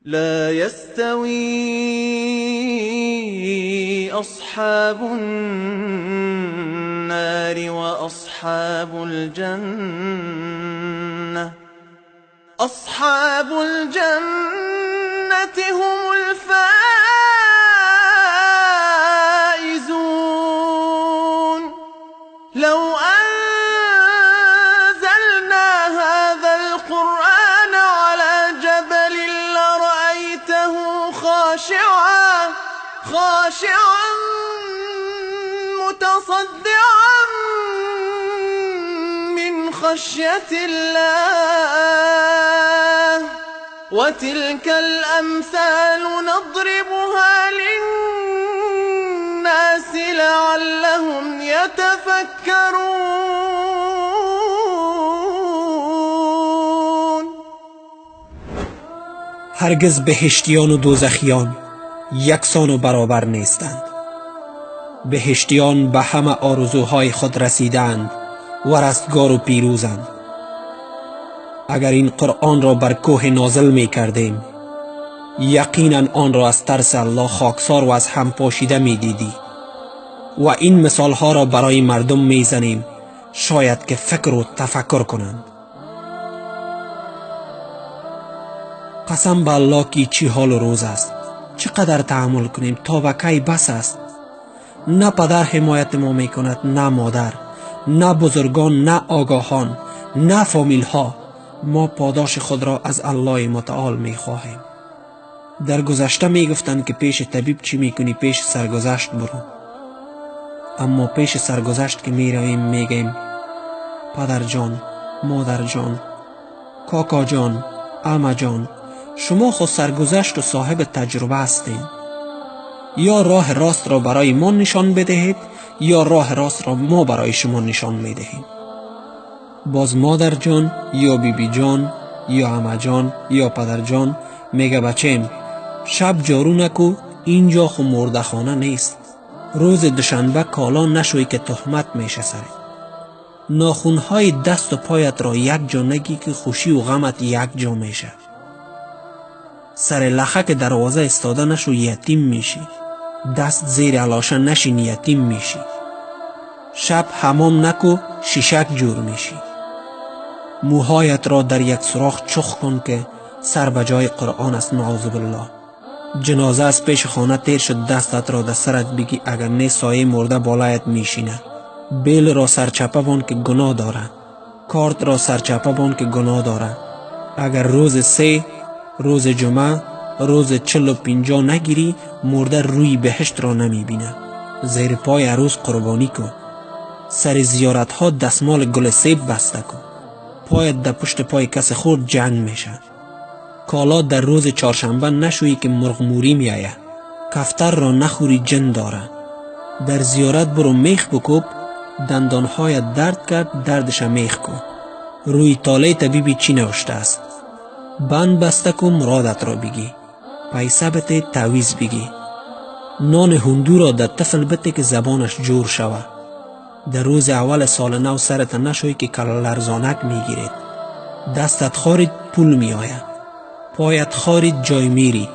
لا يستوي أصحاب النار وأصحاب الجنة، أصحاب الجنة هم الفائزون. لو أنزلنا هذا القرآن على جبل لرأيته خاشعا متصدعا من خشية الله. وتلك الأمثال نضربها للناس لعلهم يتفكرون. هرگز بهشتیان و دوزخیان یکسان و برابر نیستند. بهشتیان به همه آرزوهای خود رسیدند و رستگار و پیروزند. اگر این قرآن را بر کوه نازل می کردیم، یقینا آن را از ترس الله خاکسار و از هم پاشیده می دیدی. و این مثالها را برای مردم می زنیم، شاید که فکر و تفکر کنند. قسم به الله که چی حال و روز است، چقدر تحمل کنیم تا به کی بس است. نه پدر حمایت ما می کند، نه مادر، نه بزرگان، نه آگاهان، نه فامیل ها. ما پاداش خود را از الله متعال می خواهیم. در گذشته می گفتند که پیش طبیب چی می کنی، پیش سرگذشت برو. اما پیش سرگذشت که می رویم می گیم پدر جان، مادر جان، کاکا جان، عمه جان، شما خود سرگذشت و صاحب تجربه هستین. یا راه راست را برای ما نشان بدهید، یا راه راست را ما برای شما نشان می دهیم. باز مادر جان یا بیبی جان یا عمه جان یا پدر جان میگه بچیم شب جارو نکو، اینجا خو مرده خانه نیست. روز دوشنبه کالا نشوی که تهمت میشه سرت. ناخونهای دست و پایت را یک جا نگی که خوشی و غمت یک جا میشه. سر لخک دروازه استاده نشو، یتیم میشی. دست زیر علاشه نشین، یتیم میشی. شب حمام نکو، شیشک جور میشی. موهایت را در یک سوراخ چخ کن که سر به جای قرآن است، نعوذ بالله. جنازه از پیش خانه تیر شد، دستت را در سرت بگی، اگر نه سایه مرده بالایت میشینه. بیل را سرچپه بان که گناه داره، کارت را سرچپه بان که گناه داره. اگر روز سه، روز جمعه، روز 40 و 50 نگیری، مرده روی بهشت را نمیبینه. زیر پای عروس قربانی کن. سر زیارت ها دستمال گل سیب بسته کن. پایت در پشت پای کس خورد، جنگ میشه. کالا در روز چهارشنبه نشویی که مرغ موری میآید. کفتر را نخوری، جن داره. در زیارت برو میخ بکوب، دندانهایت درد کرد، دردش میخ کن. روی طالع طبیبی چی نوشته است؟ بند بسته کن، مرادت را بگی. پیسه بته، تعویذ بگی. نان هندو را در طفل بته که زبانش جور شوه. در روز اول سال نو سرت نشوی که کله لرزانک میگیرید. دستت خارید، پول میآید. پایت خارید، جای میری.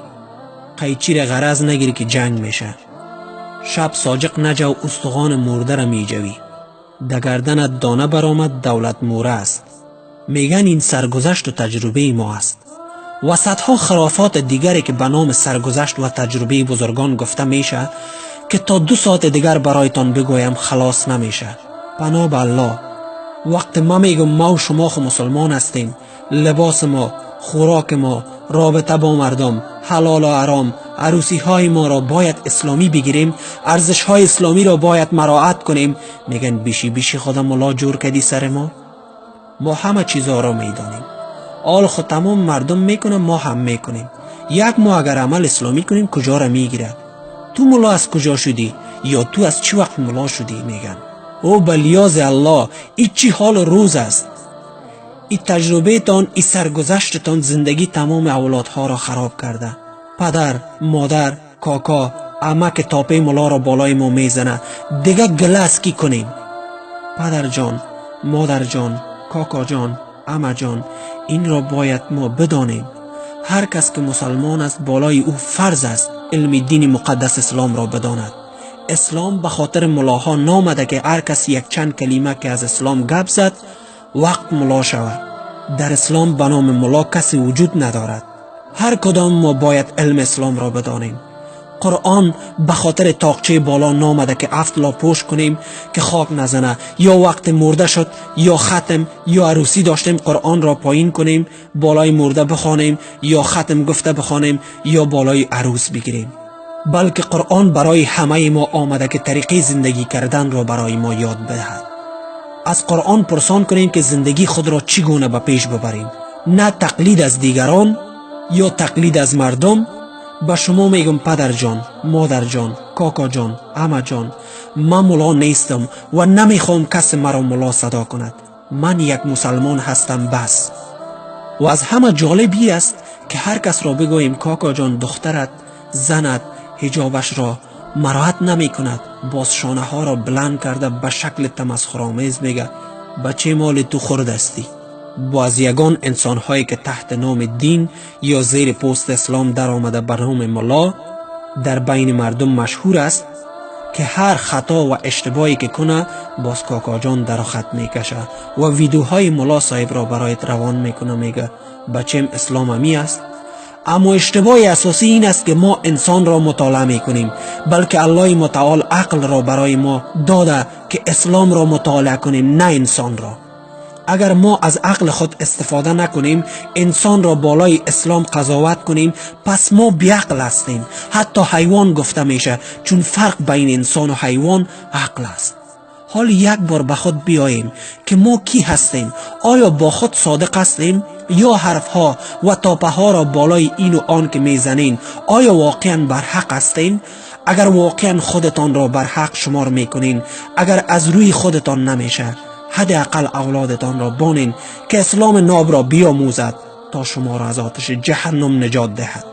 قیچی را غرض نگیری که جنگ میشه. شب ساجق نجو، استخوان مرده را میجوی. در گردنت دانه برآمد، دولت موره است. میگن این سرگذشت و تجربه ما است. و صدها خرافات دیگری که به نام سرگذشت و تجربه بزرگان گفته میشه که تا 2 ساعت دیگر برایتان بگویم خلاص نمیشه. پناه به الله. وقت ما میگم ما و شما خو مسلمان هستیم، لباس ما، خوراک ما، رابطه با مردم، حلال و حرام، عروسی های ما را باید اسلامی بگیریم، ارزش های اسلامی را باید مراعات کنیم، میگن بیشی بیشی خوده ملا جور کدی سر ما. ما همه چیزها را میدانیم. آل خود تمام مردم میکنه، ما هم میکنیم. یک ما اگر عمل اسلامی کنیم، کجا را میگیرد؟ تو ملا از کجا شدی؟ یا تو از چی وقت ملا شدی؟ میگن. او بلیاز الله، ای چی حال و روز است؟ ای تجربه تان، ای سرگذشتتان زندگی تمام اولادها را خراب کرده. پدر، مادر، کاکا، عمه که تاپه ملا را بالای ما میزنه، دیگه گله از کی کنیم؟ پدر جان، مادر جان، کاکا جان، عمه جان، این را باید ما بدانیم. Ҳар кас ки мусалмон аст, болои ӯ фарз аст илми дини муқаддас ислом ро бидонад. Ислом ба хотири мулоҳо наомада ки ҳар кас якчанд калима ки аз ислом гап зад, вақт муло шавад. Дар ислом ба номи муло касе вуҷуд надорад. Ҳар кадом мо бояд илми ислом ро бидонем. Қуръон ба хотири тоқчаи боло наомада ки ҳафт ло пӯш кунем ки хок назана, ё вақте мурда шуд, ё хатм ё арӯсӣ доштем, қуръонро поин кунем, болои мурда бихонем, ё хатм гуфта бихонем, ё болои арӯс бигирем. Балки қуръон барои ҳамаи мо омада ки тариқаи зиндагӣ карданро барои мо ёд бидиҳад. Аз қуръон пурсон кунем ки зиндагии худро чӣ гуна ба пеш бибарем, на тақлид аз дигарон ё тақлид аз мардум. Ба шумо мегӯм, падарҷон, модарҷон, кокоҷон, амаҷон, ман муло нестам ва намехоҳам касе маро муло садо кунад. Ман як мусалмон ҳастам, бас. Ва аз ҳама ҷолиб ин аст ки ҳар касро бигӯем, кокоҷон, духтарат, занат ҳиҷобашро мароат намекунад, боз шонаҳоро баланд карда ба шакли тамасхуромез мега: ба чӣ моли ту хурдастӣ? Боз ягон инсонҳое ки таҳти номи дин ё зери пӯсти ислом даромада ба номи мулло дар байни мардум машҳур аст ки ҳар хато ва иштибоҳе ки куна, боз кокоҷон дар хат мекаша ва видеоҳои мулло соҳибро бароят равон мекуна, мега: бачем, ислом ами аст. Аммо иштибоҳи асосӣ ин аст ки мо инсонро мутолиа мекунем, балки Аллоҳи мутаол ақлро барои мо дода ки исломро мутолиа кунем, на инсонро. Агар мо аз ақли худ истифода накунем, инсонро болои ислом қазоват кунем, пас мо беақл ҳастем. Ҳатто ҳайвон гуфта меша, чун фарқ байни инсону ҳайвон ақл аст. Ҳол як бор ба худ биёем ки мо кӣ ҳастем. Оё бо худ содиқ ҳастем ё ҳарфҳо ва топаҳоро болои ину он ки мезанем, оё воқеан барҳақ ҳастем? Агар воқеан худатонро барҳақ шумор мекунед, агар аз рӯи худатон намеша, ҳадди ақал авлодатонро бонед ки исломи нобро биомӯзад то шуморо аз оташи ҷаҳаннум наҷот диҳад.